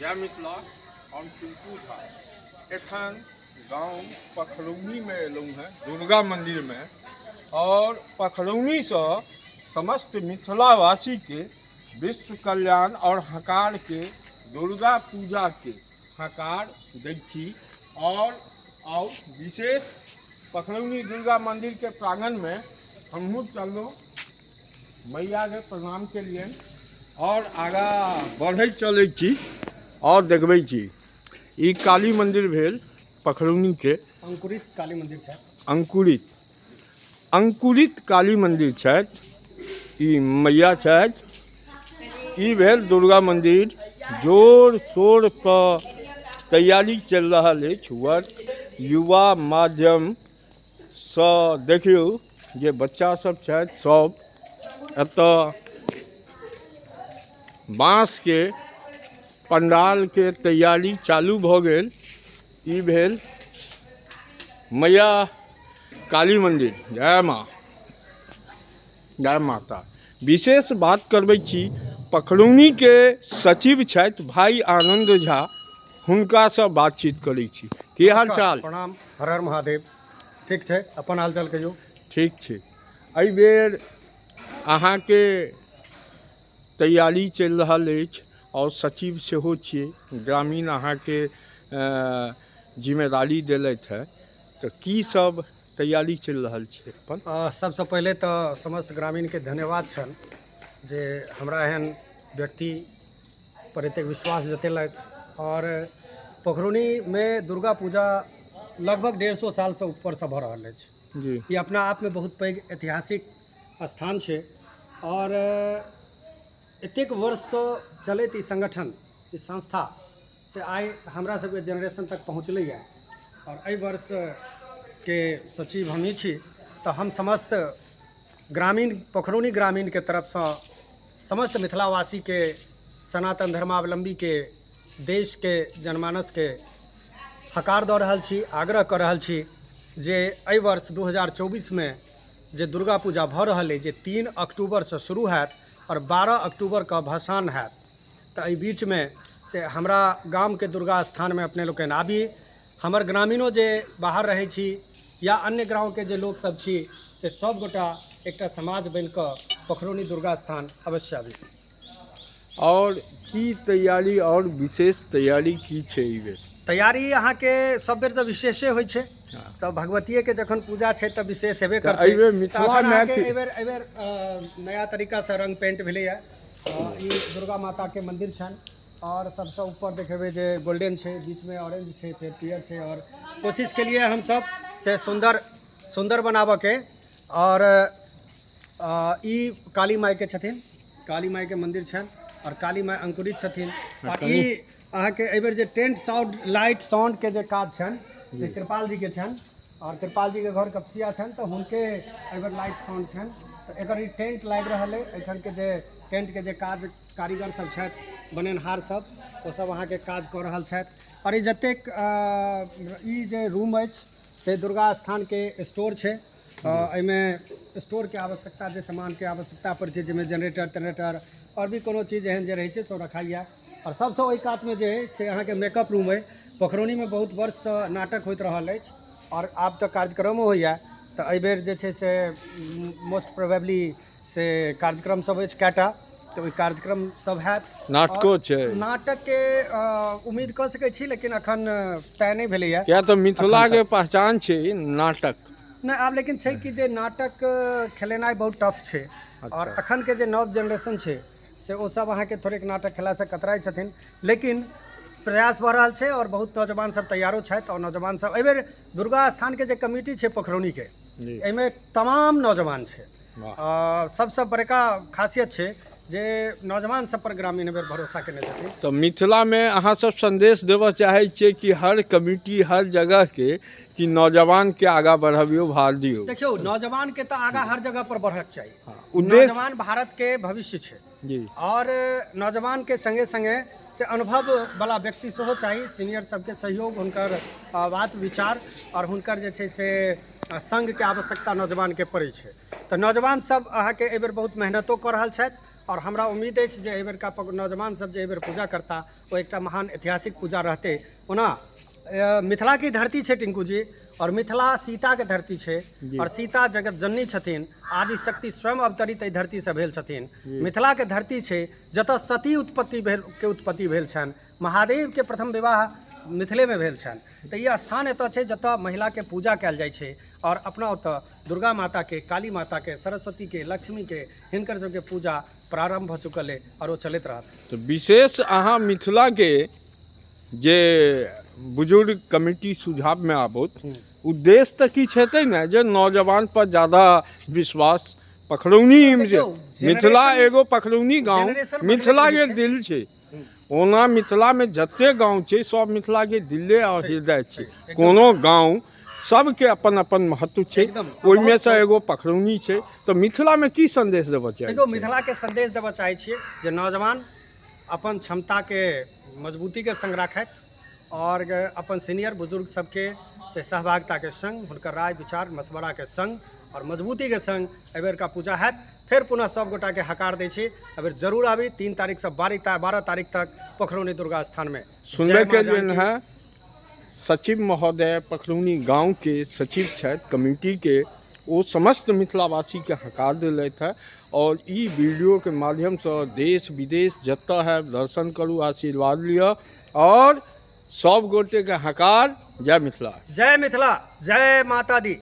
जय मिथिला। हम पिंटू झा एखन गाँव पखरौनीमे एलहुँ हेँ दुर्गा मन्दिरमे और पखरौनीसँ समस्त मिथिलावासीके विश्व कल्याण और हकारके दुर्गा पूजाके हकार दै छी। और आउ विशेष पखरौनी दुर्गा मन्दिरके प्रांगणमे हमहूँ चललहुँ, मैयाके प्रणाम केलियनि और आगाँ बढ़ैत चलै छी और देखबै छी। ई काली मन्दिर भेल पखरौनीके अंकुरित काली मंदिर छै। अंकुरित अंकुरित काली मन्दिर छथि, ई मैया छथि। ई भेल दुर्गा मन्दिर। जोर शोर पर तैयारी चलि रहल अछि। वर्क युवा माध्यमसँ देखियौ जे बच्चा सब छथि, सब एतऽ बाँसके पंडालके तैयारी चालू भऽ गेल। ई भेल मैया काली मन्दिर। जय माँ, जय माता। विशेष बात करबै छी, पखरौनीके सचिव छथि भाई आनन्द झा, हुनकासँ बातचीत करै छी। की हाल चाल? प्रणाम, हर हर महादेव। ठीक छै, अपन हाल चाल कहियौ? ठीक छै। एहि बेर अहाँके तैयारी चलि रहल अछि आओर सचिव सेहो छियै, ग्रामीण अहाँके जिम्मेदारी देलथि हेँ, तऽ की सब तैयारी चलि रहल छै अपन? सबसँ पहिले तऽ समस्त ग्रामीणके धन्यवाद छनि जे हमरा एहन व्यक्ति पर एतेक विश्वास जतेलथि। आओर पोखरौनीमे दुर्गा पूजा लगभग 150 सालसँ ऊपरसँ भऽ रहल अछि जी। ई अपना आपमे बहुत पैघ ऐतिहासिक स्थान छै आओर एतेक वर्षसँ चलैत ई संगठन, ई संस्था से आइ हमरा सबके जेनरेशन तक पहुँचलैए। आओर एहि वर्षके सचिव हमही छी, तऽ हम समस्त ग्रामीण पोखरौनी ग्रामीणके तरफसँ समस्त मिथिलावासीके, सनातन धर्मावलम्बीके, देशके जनमानसके हकार दऽ रहल छी, आग्रह कऽ रहल छी जे एहि वर्ष 2024मे जे दुर्गा पूजा भऽ रहल अइ, जे 3 अक्टूबरसँ शुरू हैत आओर 12 अक्टूबरके भसान हैत, तऽ एहि बीचमे से हमरा गामके दुर्गा स्थानमे अपने लोकनि आबी। हमर ग्रामीणो जे बाहर रहै छी या अन्य गाँवके जे लोकसभ छी, से सभगोटा एकटा समाज बनिकऽ पोखरौनी दुर्गा स्थान अवश्य आबी। आओर की तैयारी, आओर विशेष तैयारी की छै एहि बेर? तैयारी अहाँके सब बेर तऽ विशेषे होइ छै, तऽ भगवतीएके जखन पूजा छै तऽ विशेष हेबे करतै। एहि बेर मिथिला मैथिल एहिबेर नया तरीकासँ रङ्ग पेंट भेलैए। ई दुर्गा माताके मन्दिर छनि आओर सबसँ ऊपर देखेबै जे गोल्डन छै, बीचमे ऑरेंज छै, फेर पियर छै। आओर कोशिश केलिए हमसब से सुन्दर सुन्दर बनाबऽके। आओर ई काली माइके छथिन, काली माइके मन्दिर छनि आओर काली माइ अंकुरित छथिन। आ ई अहाँके एहिबेर जे टेंट साउंड लाइट साउंडके जे काज छनि से कृपाल जीके छनि आओर कृपाल जीके घर कपसिया छनि, तऽ हुनके एहिबेर लाइट साउंड छनि। तऽ एकर ई टेंट लागि रहल अइ। एहिठामके जे टेंटके जे काज कारीगर सब छथि, बनेनहार सब, ओ सब अहाँके काज कऽ रहल छथि। आओर ई जतेक ई जे रूम अछि से दुर्गा स्थानके स्टोर छै। एहिमे स्टोरके आवश्यकता जे सामानके आवश्यकता पड़ै छै, जाहिमे जेनरेटर तेनरेटर आओर भी कोनो चीज एहन जे रहै छै, सब रखाइए। आओर सबसँ ओहि कातमे जे अइ से अहाँके मेकअप रूम अइ। पोखरौनीमे बहुत वर्षसँ नाटक होइत रहल अछि आओर आब तऽ कार्यक्रमो होइए, तऽ एहिबेर जे छै से मोस्ट प्रोबेबली से कार्यक्रम सब अछि कएटा, तऽ ओहि कार्यक्रम सब हैत। नाटको छै? नाटकके उम्मीद कऽ सकै छी, लेकिन अखन तय नहि भेलैए। किया तऽ मिथिलाके पहचान छै नाटक। नहि, आब लेकिन छै कि जे नाटक खेलेनाइ बहुत टफ छै आओर अखनके जे नव जेनरेशन छै से ओ सब अहाँके थोड़ेक नाटक खेलासँ कतराइ छथिन, लेकिन प्रयास भऽ रहल छै आओर बहुत नौजवान सब तैयारो छथि। आओर नौजवान सब एहिबेर दुर्गा स्थानके जे कमिटी छै पोखरौनीके, एहिमे तमाम नौजवान छै। सबसँ बड़का खासियत छै जे नौजवान सब पर ग्रामीण एहिबेर भरोसा केने छथिन। तऽ मिथिलामे अहाँ सब संदेश देबऽ चाहै छियै कि हर कमिटी हर जगहके कि नौजवानके आगाँ बढ़बियौ, भार दियौ? देखियौ, नौजवानके तऽ आगाँ हर जगह पर बढ़क चाही। उद्देश्य नौजवान भारतके भविष्य छै जी। और नौजवानके संगे संगे से अनुभव वाला व्यक्ति सेहो चाही। सीनियर सबके सहयोग, हुनकर बात विचार और हुनकर जे छै से संगके आवश्यकता नौजवानके पड़ै छै। तऽ नौजवान सब अहाँके एहिबेर बहुत मेहनतो कऽ रहल छथि आओर हमरा उम्मीद अछि जे एहिबेरका नौजवान सब जे एहिबेर पूजा करता ओ एकटा महान ऐतिहासिक पूजा रहतै। ओना मिथिलाके धरती छै टिंकू जी, आओर मिथिला सीताके धरती छै और सीता जगत जननी छथिन, आदि शक्ति स्वयं अवतरित एहि धरतीसँ भेल छथिन। मिथिलाके धरती छै जतऽ सती उत्पत्ति भेल के उत्पत्ति भेल छनि, महादेवके प्रथम विवाह मिथिलेमे भेल छनि। तऽ ई स्थान एतऽ छै जतऽ महिलाके पूजा कयल जाइ छै और अपना ओतऽ दुर्गा माताके, काली माताके, सरस्वतीके, लक्ष्मीके, हिनकर सबके पूजा प्रारम्भ भऽ चुकल अइ और ओ चलैत रहत। तऽ विशेष अहाँ मिथिलाके जे बुजुर्ग कमिटी सुझावमे आबोत, उद्देश्य तऽ किछु हेतै ने जे नौजवान पर ज्यादा विश्वास। पखरौनी देखियौ, मिथिला generation- एगो पखरौनी गाँव generation बदलैत मिथिलाके रहै छै। दिल छै। ओना मिथिलामे जते गाँव छै सब मिथिलाके दिले आओर हृदय छै। कोनो गाँव सबके अपन अपन महत्व छै, एकदम। ओहिमे से एगो पखरौनी छै। तऽ मिथिलामे की संदेश देबऽ चाहै देखियौ, छियै? मिथिलाके संदेश देबऽ चाहै छियै जे नौजवान अपन क्षमताके मजबूतीके संग राखथि और अपन सीनियर बुजुर्ग सबके से सहभागिताके संग, हुनकर राय विचार मशवराके संग और मजबूतीके संग एहिबेरका पूजा हैत। फेर पुनः सब गोटाके हकार दै छी, एहिबेर जरूर आबी 3 तारीखसँ 12 तारीख तक पोखरौनी दुर्गा स्थानमे। सुनबे जय माँ केलियनि जानकी। हेँ, सचिव महोदय पखरौनी गाँवके सचिव छथि कमिटीके, ओ समस्त मिथिलावासीके हकार देलथि हेँ। और ई वीडियोके माध्यमसँ देश विदेश जतऽ है दर्शन करू, आशीर्वाद लिअ और सब गोटेके हकार। जय मिथिला, जय मिथिला, जय माता दी।